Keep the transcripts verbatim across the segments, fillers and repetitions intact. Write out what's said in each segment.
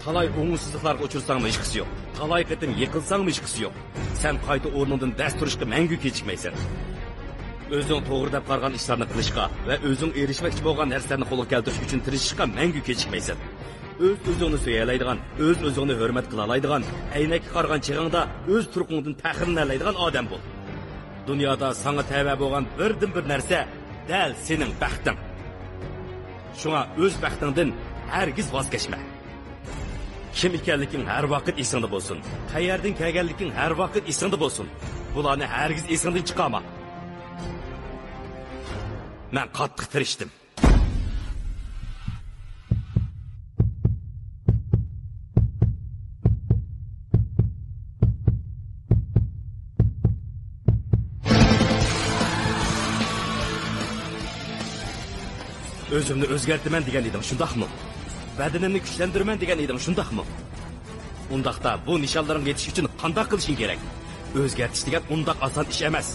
تالاي ئوڭۇشسىزلىقلارغا ئۇچرىساڭمۇ ھېچقىسى يوق. تالاي قېتىم يىقىلساڭمۇ ھېچقىسى يوق. سەن قايتا ئورنۇڭدىن دەس تۇرۇشقا مەڭگۈ كېچىكمەيسەن. ئۆزۈڭ توغرا دەپ قارىغان ئىشلارنى قىلىشقا ۋە ئۆزۈڭ ئېرىشمەكچى بولغان نەرسىلەرنى قولغا كەلتۈرۈش ئۈچۈن تىرىشىشقا مەڭگۈ كېچىكمەيسەن. ئۆز-ئۆزۈڭنى سۆيەلەيدىغان، ئۆز-ئۆزۈڭنى ھۆرمەت قىلالايدىغان، ئەينەككە قارىغان چېغىڭدا ئۆز تۇرقۇڭدىن پەخىرلىنەلەيدىغان ئادەم بول. دۇنيادا ساڭا تەۋە بولغان بىردىنبىر نەرسە دەل سېنىڭ بەختىڭ. شۇڭا ئۆز بەختىڭدىن ھەرگىز ۋاز كەچمە. كىم ئىكەنلىكىڭ ھەر ۋاقىت ئېسىڭدە بولسۇن. قەيەردىن كەلگەنلىكىڭ ھەر ۋاقىت ئېسىڭدە بولسۇن. بۇلارنى ھەرگىز ئېسىڭدىن چىقارما. مەن قاتتىق تىرىشتىم. ئۆزۈمنى ئۆزگەرتىمەن دېگەن ئىدىڭ، شۇنداقمۇ؟ بەدىنىمنى كۈچلەندۈرىمەن دېگەن ئىدىڭ، شۇنداقمۇ؟ ئۇنداقتا بۇ نىشانلىرىڭغا يېتىش ئۈچۈن قانداق قىلىشىڭ كېرەك؟ ئۆزگەرتىش دېگەن ئۇنداق ئاسان ئىش ئەمەس.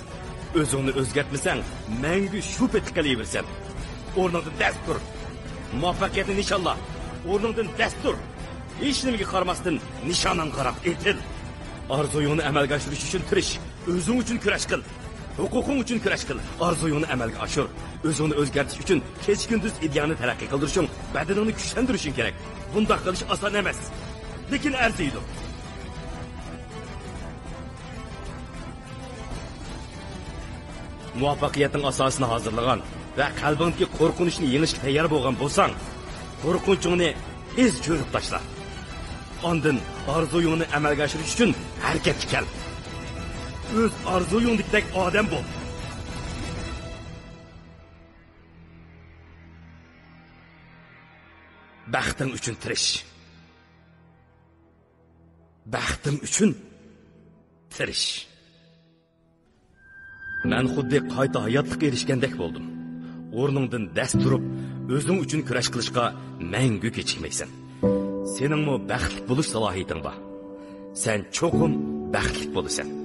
ئۆزۈڭنى ئۆزگەرتمىسەڭ، مەڭگۈ شۇ پېتى قېلىۋېرىسەن. ئورنۇڭدىن دەس تۇر. مۇۋەپپەقىيەتنى نىشانلا. ئورنۇڭدىن دەس تۇر. ھېچنېمىگە قارىماستىن، نىشانىڭغا قاراپ ئېتىل. ئارزۇيۇڭنى ئەمەلگە ئاشۇرۇش ئۈچۈن تىرىش. ئۆزۈڭ ئۈچۈن كۈرەش قىل. ھوقۇقۇڭ ئۈچۈن كۈرەش قىل. ئارزۇيۇڭنى ئەمەلگە ئاشۇر. ئۆزۈڭنى ئۆزگەرتىش ئۈچۈن كېچە-كۈندۈز ئىدىيەڭنى تەرەققىي قىلدۇرۇشۇڭ، بەدىنىڭنى كۈچلەندۈرۈشۈڭ كېرەك. بۇنداق قىلىش ئاسان ئەمەس، لېكىن ئەرزىيدۇ. مۇۋەپپەقىيەتنىڭ ئاساسىنى ھازىرلىغان ۋە قەلبىڭدىكى قورقۇنچنى يېڭىشكە تەييار بولغان بولساڭ، قورقۇنچۇڭنى تېز چۆرۈپ تاشلا. ئاندىن ئارزۇيۇڭنى ئەمەلگە ئاشۇرۇش ئۈچۈن ھەرىكەتكە كەل. ئۆز ئارزۇيۇڭدىكىدەك ئادەم بول. بەختىڭ ئۈچۈن تىرىش. بەختىڭ ئۈچۈن تىرىش. مەن خۇددى قايتا ھاياتلىققا ئېرىشكەندەك بولدۇم. ئورنۇڭدىن دەس تۇرۇپ، ئۆزۈڭ ئۈچۈن كۈرەش قىلىشقا مەڭگۈ كېچىكمەيسەن. سېنىڭمۇ بەختلىك بولۇش سالاھىيىتىڭ بار. سەن چوقۇم بەختلىك بولىسەن.